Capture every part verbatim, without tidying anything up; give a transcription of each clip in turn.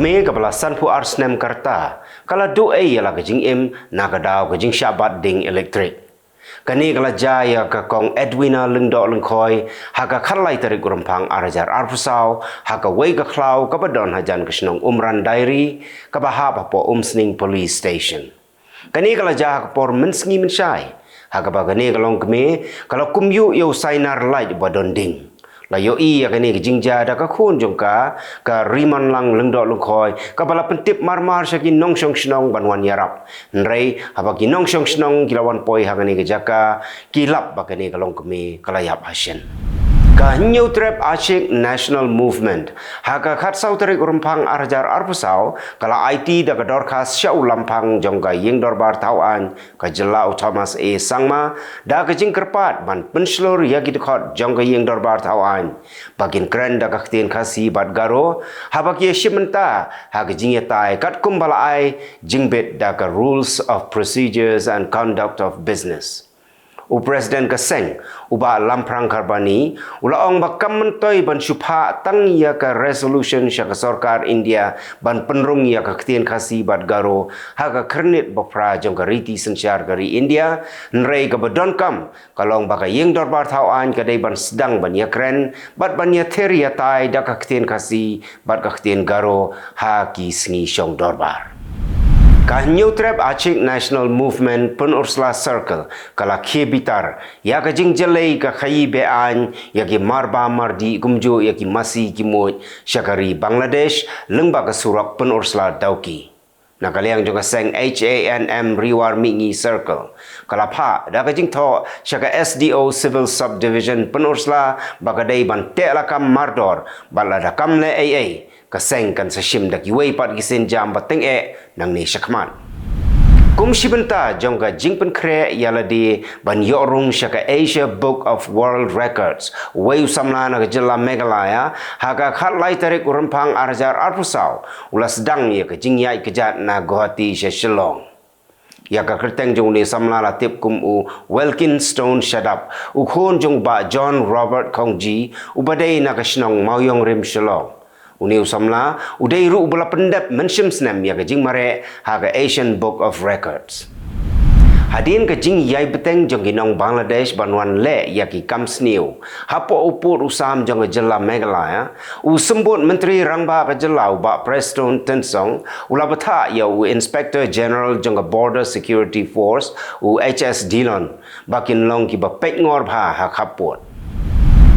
Me kaba la sanphew ar snem ka rta, ka la duh ei ïa la ka jingim na ka daw ka jingshah bat ding elektrik. Kane ka la jia ïa ka Kong Edwina Lyngdoh Lyngkhoi, ha ka khatlai tarik u Rymphang ar hajar arphew saw, ha kawei ka khlaw kaba don hajan ka shnong Umran Diary, kaba hap hapoh Umsning Police Station. Kane ka la jia ha ka por mynsngi mynshai, ha kaba kane ka longkmie ka la kumjuh ïa u sainar lait ba don ding. La ïohi ïa kane ka jingjia da ka khun jong ka, ka Rimanlang Lyngdoh Lyngkhoi, kaba la pyntip marmar sha ki nongshong shnong ban wan ïarap. Hynrei haba ki nongshong shnong ki la wan poi ha kane ka jaka, ki lap ba kane ka longkmie ka la ïap ha shen. Ka Hynñiewtrep Achik National Movement, ha ka khatsaw tarik u Rymphang ar hajar arphew saw, ka la aiti da ka dorkhas sha u lamphang jong ka Ïing Dorbar Thawaiñ ka jylla u Thomas A Sangma, da ka jingkyrpad ban pynshlur ïa ki dkhot jong ka Ïing Dorbar Thawaiñ ba kin kren da ka ktien Khasi bad Garo, haba ki ïashim bynta ha ka jingïatai katkum ba la ai jingbit da ka Rules of Procedures and Conduct of Business. U President ka seng, u Bah Lamphrang Kharbani, u la ong ba kam myntoi ban shu phah tang ïa ka resolution sha ka sorkar India ban pynrung ïa ka ktien Khasi bad Garo ha ka khyrnit ba phra jong ka riti synshar ka ri India, hynrei kaba donkam ka long ba ka Ïing Dorbar Thawaiñ ka dei ban sdang ban ïakren bad ban ïathir ïatai da ka ktien Khasi bad ka ktien Garo ha ki sngi shong dorbar. Ka Hynñiewtrep Achik National Movement Pynursla Circle ka la khie bitar ïa ka jingjyllei ka khaïi be-aiñ ïa ki marba mardih kumjuh ïa ki masi ki muid sha ka ri Bangladesh, lyngba ka surok Pynursla Dawki. Na ka liang jong ka seng H A N M Ri War Mihngi Circle ka la phah da ka jingthoh sha ka S D O Civil Subdivision Pynursla ba ka dei ban teh lakam mardor, bad lada kam leh ei ei, ka seng kan sa shim da kiwei pat ki sienjam ba tyngeh nangne shakhmat. Kum shi bynta jong ka jingpynkhreh ïa lade ban ïoh rung sha ka Asia Book of World Records, uwei u samla na ka jylla Meghalaya, ha ka khatlai tarik u Rymphang ar hajar arphew saw, u la sdang ïa ka jingïaid kjat na Guwahati sha Shillong. Ïa ka kyrteng jong une u samla la tip kum u Welkinstone Shadap, u khun jong u Bah John Robert Khongji, uba dei na ka shnong Mawïong Rim Shillong. Une u samla u dei ruh uba la pyndep mynshem snem ïa ka jingmareh ha ka Asian Book of Records. Hadien ka jingïai bteng jong ki nong Bangladesh ban wan leh ïa ki kam sniew hapoh u pud u sam jong ka jylla Meghalaya, u Symbud Myntri Rangbah ka jylla u Bah Prestone Tynsong u la bthah ïa u Inspector General jong ka Border Security Force, u H S Dhillon, ba kin long kiba peit ngor bha ha khappud.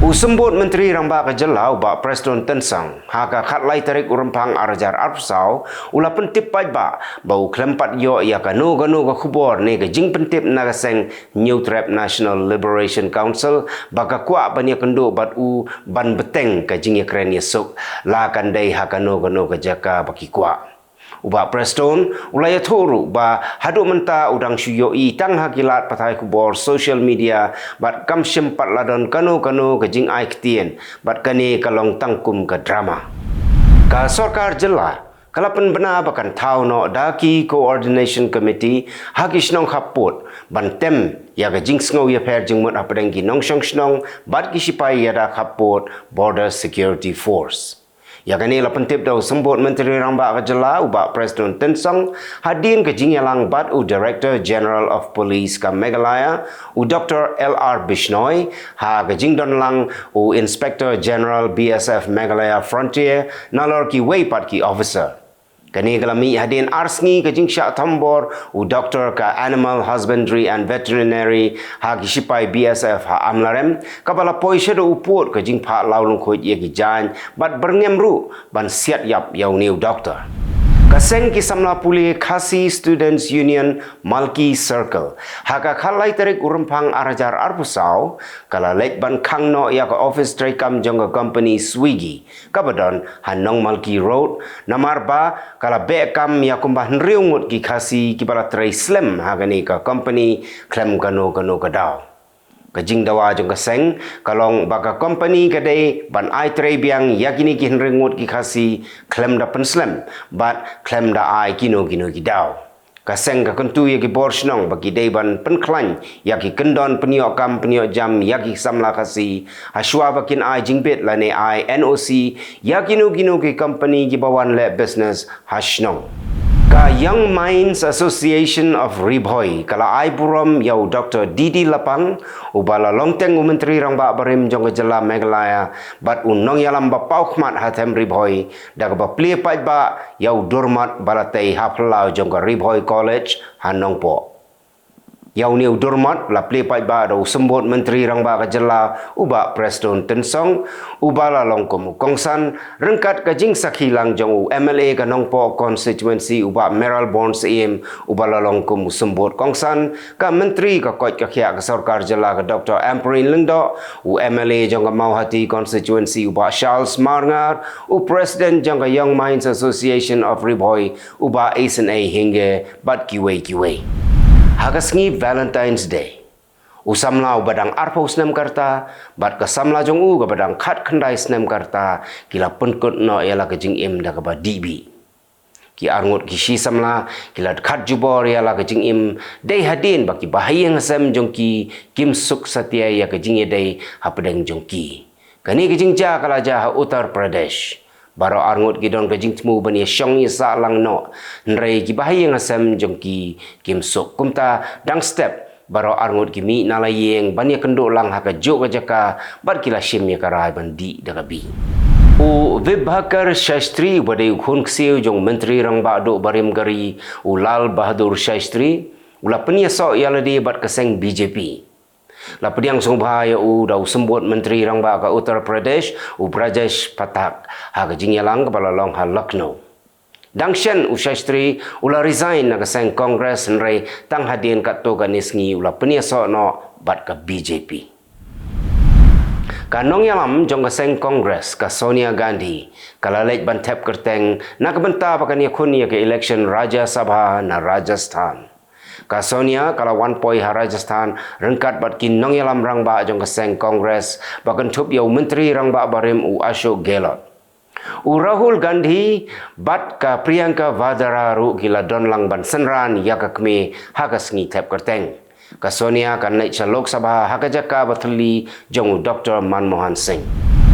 U Symbud Myntri Rangbah ka jylla u Bah Prestone Tynsong, ha ka khatlai tarik u Rymphang ar hajar arphew saw, u la pyntip paidbah ba u khlem pat ïoh ïa kano kano ka khubor ne ka jingpyntip na ka seng Hynñiewtrep National Liberation Council ba ka kwah ban ïakynduh bad u ban bteng ka jingïakren ïasuk, la kan dei ha kano kano ka jaka ba ki kwah. U Bah Prestone u la ïathuh ruh ba haduh mynta u dang shu ïohi tang ha ki lad pathai khubor social media bad kam shym pat la don kano kano ka jingai ktien, bad kane ka long tang kum ka drama. Ka sorkar jylla ka la pynbna ba kan thaw noh da ki Coordination Committee ha ki shnong khappud ban tem ïa ka jingsngew ïapher jingmut hapdeng ki nongshong shnong bad ki shipai ïada khappud, Border Security Force. Ïa kane la pyntip da u Symbud Myntri Rangbah ka jylla u Bah Prestone Tynsong hadien ka jingïalang bad u Director General of Police ka Meghalaya, u Doctor L R Bishnoi, ha ka jingdon lang u Inspector General B S F Meghalaya Frontier, nalor kiwei pat ki officer. Kane ka la mih hadien ar sngi ka jingshah thombor u doktor ka Animal Husbandry and Veterinary ha ki shipai B S F ha Amlarem, kaba la poi shaduh u pud ka jingphah law lyngkhuid ïa ki jaiñ bad byrngem ruh ban siat ïap ïa une u doktor. Ka seng ki samla pule Khasi Students Union Malki Circle, ha ka khatlai tarik u Rymphang ar hajar arphew saw, ka la leit ban khang noh ïa ka office treikam jong ka company Swiggy kaba don ha Nongmalki Road, namar ba ka la beh kam ïa kumba hynriew ngut ki Khasi kiba la trei slem ha kane ka company khlem kano kano ka daw. Ka jingdawa jong ka seng ka long ba ka company ka dei ban ai trei biang ïa kine ki hynriew ngut ki Khasi khlem da pynslem bad khlem da ai kino kino ki daw. Ka seng ka kyntu ïa ki bor shnong ba ki dei ban pynkhlaiñ ïa ki kyndon pynïoh kam pynïoh jam ïa ki samla Khasi, hashwa ba kin ai jingbit lane ai N O C ïa kino kino ki company kiba wan leh business ha shnong. Ka Young Minds Association of Ri Bhoi ka la ai burom ïa u Doctor D D Lapang, uba la long teng u Myntri Rangbah barim jong ka jylla Meghalaya, bad u nongïalam ba paw khmat ha them Ri Bhoi, da kaba plie paidbah ïa u dormat ba la tei ha phyllaw jong ka Ri Bhoi College ha Nongpoh. Ïa une u dormat la plie paidbah da u Symbud Myntri Rangbah ka jylla, u Bah Prestone Tynsong, uba la long kum u kongsan, ryngkat ka jingsakhi lang jong u M L A ka Nongpoh constituency, u Bah Mayralborn Syiem, uba la long kum u Symbud kongsan, ka Myntri ka koit ka khiah ka sorkar jylla ka Doctor Ampareen Lyngdoh, u M L A jong ka Mawhati constituency, u Bah Charles Marngar, u President jong ka Young Minds Association of Ri Bhoi, u Bah Isynei Hynge, bad kiwei kiwei. Ha ka sngi Valentine's Day, u samla uba dang arphew snem ka rta bad ka samla jong u kaba dang khatkhyndai snem ka rta ki la pynkut noh ïa la ka jingim da kaba dih bih. Ki arngut ki shi samla ki la khat jubor ïa la ka jingim, dei hadien ba ki bahaïing hasem jong ki kim suk satia ïa ka jingïadei hapdeng jong ki. Kane ka jingjia ka la jia ha Uttar Pradesh. Baroh arngut ki don ka jingthmu ban ïashong ïasah lang noh, hynrei ki bahaïing hasem jong ki kim suk. Kumta, dang step, baroh arngut ki mih na la ïing ban ïakynduh lang ha kajuh ka jaka, bad ki la shim ïa ka rai ban dih da ka bih. U Vibhakar Shastri, uba dei u khun ksiew jong u Myntri Rangbah Duh barim ka ri, u Lal Bahadur Shastri, u la pynïasoh ïa lade bad ka seng B J P. La pdiang sngewbha ïa u da u Symbud Myntri Rangbah ka Uttar Pradesh, u Brajesh Pathak, ha ka jingïalang kaba la long ha Lucknow. Dang shen u Shastri u la resign na ka seng Congress, hynrei tang hadien katto katne sngi u la pynïasoh noh bad ka B J P. Ka nongïalam jong ka seng Congress, ka Sonia Gandhi, ka la leit ban thep kyrteng na ka bynta ba kan ïakhun ïa ka election Rajya Sabha na Rajasthan. Ka Sonia ka la wan poi ha Rajasthan ryngkat bad ki nongïalam rangbah jong ka seng Congress, ba kynthup ïa u Myntri Rangbah barim u Ashok Gehlot. U Rahul Gandhi bad ka Priyanka Vadra ruh ki la don lang ban synran ïa ka kmie ha ka sngi thep kyrteng. Ka Sonia kan leit sha Lok Sabha ha ka jaka ba thylli jong u Doctor Manmohan Singh.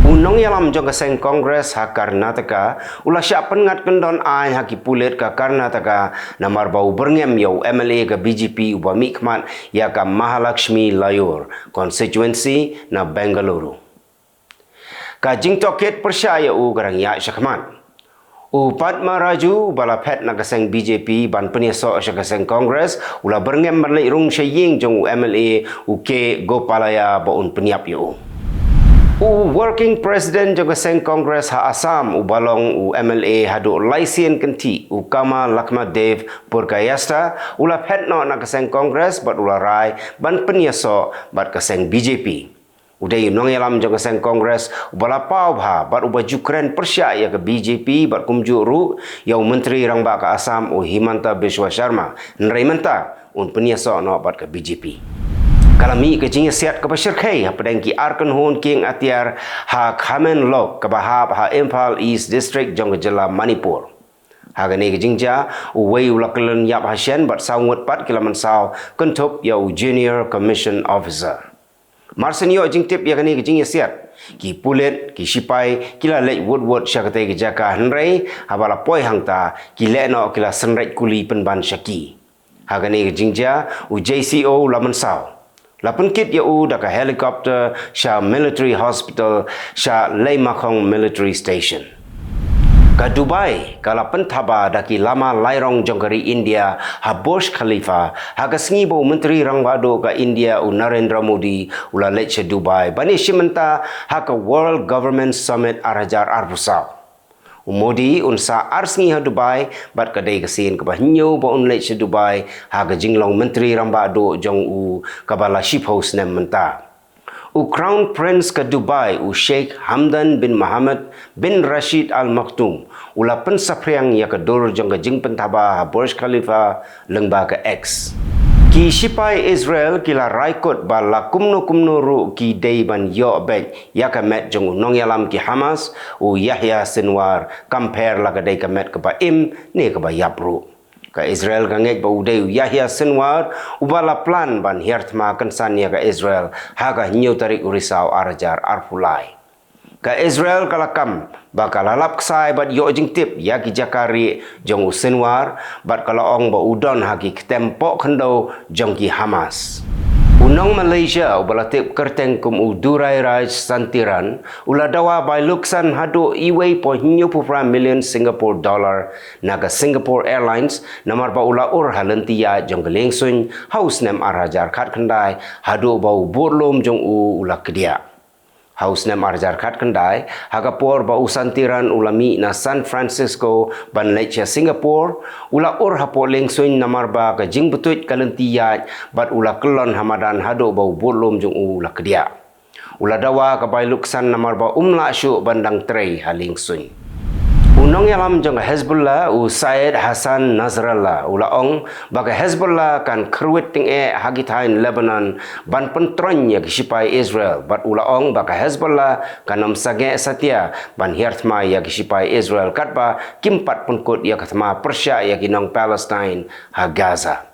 U nongïalam jong ka seng Congress ha Karnataka u la shah pynngat kyndon aiñ ha ki pulit ka Karnataka, namar ba u byrngem ïa u M L A ka B J P uba mihkhmat ïa ka Mahalakshmi Layur constituency na Bengaluru. Ka jingtohkit pyrshah ïa u ka dang ïaid shakhmat. U Padma Raju, uba la phet na ka seng B J P ban pynïasoh sha ka seng Congress, u la byrngem ban leit rung sha ïing jong u M L A u K Gopalaiah ba un pynïap ïa u. U working president jong ka seng Congress ha Assam, uba long u M L A haduh lai sien kynthih, u Kamalaxman Dev Purkayastha, u la phet noh na ka seng Congress bad u la rai ban pynïasoh bad ka seng B J P. U dei u nongïalam jong ka seng Congress uba la paw bha bad uba ju kren pyrshah ïa ka B J P bad kumjuh ruh ïa u Myntri Rangbah ka Assam u Himanta Biswa Sharma. Hynrei mynta un pynïasoh noh bad ka B J P. Ka la mih ka jingïasiat kaba shyrkhei hapdeng ki ar kynhun kieng atiar ha Khamen Lok kaba hap ha Imphal East District jong ka jylla Manipur. Ha kane ka jingjia, uwei u la kyllon ïap ha shen bad saw ngut pat ki la mynsaw, kynthup ïa u Junior Commission Officer. Mar shen ïoh jingtip ïa kane ka jingïasiat, ki pulit, ki shipai ki la leit wut wut sha katei ka jaka, hynrei haba la poi hangta, ki lehnoh ki la synreit kuli pynban sha ki. Ha kane ka jingjia, u J C O u la mynsaw. La pynkit ïa u da ka helicopter sha Military Hospital, sha Leimakhong Military Station. Ka Dubai ka la pynthaba da ki lama lairong jong ka ri India ha Burj Khalifa, ha ka sngi ba u Myntri Rangbah Duh ka India u Narendra Modi u la leit sha Dubai ban ïashim bynta ha ka World Government Summit ar hajar arphew saw. U Modi un sah ar sngi ha Dubai bad ka dei ka sien kaba hynñiew ba un leit sha Dubai ha ka jinglong Myntri Rangbah Duh jong u kaba la shiphew snem mynta. U Crown Prince ka Dubai, u Sheikh Hamdan bin Mohammed bin Rashid Al Maktoum u la pynsaphriang ïa ka dur jong ka jingpynthaba ha Burj Khalifa lyngba ka X. Ki shipai Israel ki la rai kut ba la kumno kumno ruh ki dei ban ïoh beit ïa ka met jong u nongïalam ki Hamas, u Yahya Sinwar, kam pher la ka dei ka met kaba im ne kaba ïap ruh. Ka Israel ka ngeit ba u dei u Yahya Sinwar uba la plan ban hiar thma kynsan ïa ka Israel ha ka hynñiew tarik u Risaw ar hajar arphew lai. Ka Israel ka la kam ba ka la lap ksai bad ïoh jingtip ïa ki jaka rieh jong u Sinwar bad ka la ong ba u don ha ki ktem poh khyndew jong ki Hamas. U nong Malaysia uba la tip kyrteng kum u Durairaj Santiran u la dawa bai luksan haduh iwei point hynñiew phew phra million Singapore dollar na ka Singapore Airlines namar ba u la ur ha lynti ïaid jong ka liengsuiñ ha u snem ar hajar khatkhyndai haduh ba u budlum jong u u la kdiah. Ha u snem ar hajar khatkhyndai, ha ka por ba u Santiran u la mih na San Francisco ban leit sha Singapore, u la ur hapoh liengsuiñ namar ba ka jingbutuit ka lynti ïaid bad u la kyllon ha madan haduh ba u budlum jong u u la kdiah. U la dawa ka bai luksan namar ba um lah shuh ban dang trei ha liengsuiñ. U nongïalam jong ka Hezbollah u Syed Hassan Nasrallah u la ong ba ka Hezbollah kan kyrwit tyngeh ha ki thaiñ Lebanon ban pyntroiñ ïa ki shipai Israel bad u la ong ba ka Hezbollah kan ym sangeh satia ban hiar thma ïa ki shipai Israel katba kim pat pynkut ïa ka thma pyrshah ïa ki nong Palestine ha Gaza.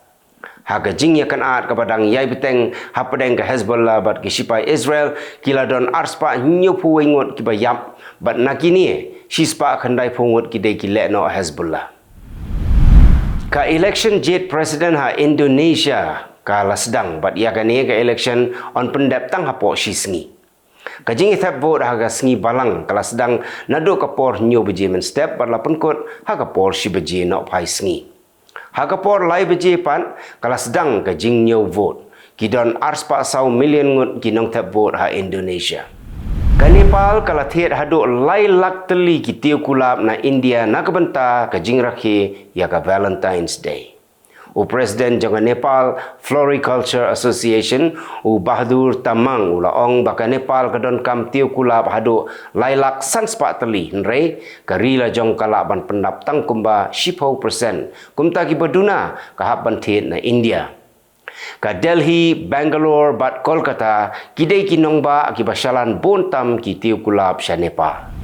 Ha ka jingïakynad kaba dang ïai bteng hapdeng ka Hezbollah bad ki shipai Israel ki la don arspah hynñiewphew wei ngut kiba ïap bad na kine shispah khyndai phew ngut ki dei ki lehnoh Hezbollah. Ka election jied president ha Indonesia ka la sdang bad ïa kane ka election yn pyndep tang hapoh shi sngi. Ka jingthep vote ha ka sngi Balang ka la sdang naduh ka por hynñiew baje mynstep bad la pynkut ha ka por shi baje nohphai sngi. Ha ka por lai baje pat ka la sdang ka jingñiew vote. Ki don arspah saw million ngut ki nongthep vote ha Indonesia. Ka Nepal ka la thied haduh lai lak tylli ki tiew kulab na India na ka bynta ka jingrakhe ïa ka Valentine's Day. U President jong ka Nepal Floriculture Association, u Bahadur Tamang, u la ong ba ka Nepal ka donkam tiew kulab haduh lai lak san spah tylli, hynrei ka ri la jong ka lah ban pyndap tang kumba shiphew percent. Kumta kiba duna ka hap ban thied na India. Ka Delhi, Bangalore bad Kolkata ki dei ki nongbah kiba shalan bun tam ki tiew kulab sha Nepal.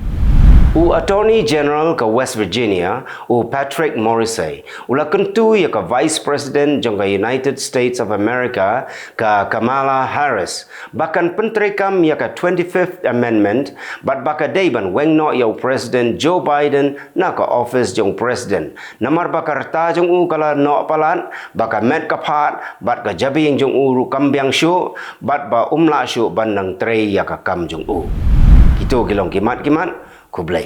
U Attorney General ka West Virginia, u Patrick Morrisey, u la kyntu ïa ka Vice President jong ka United States of America, ka Kamala Harris, ba kan pyntreikam ïa ka twenty-fifth Amendment bad ba ka dei ban weng noh ïa u President Joe Biden na ka office jong u President. Namar ba ka rta jong u ka la noh palat, ba ka met ka phad bad ka jabieng jong u ruh kam biang shuh bad ba um lah shuh ban nang trei ïa ka kam jong u. Kito ki long ki mat ki mat. Khublei.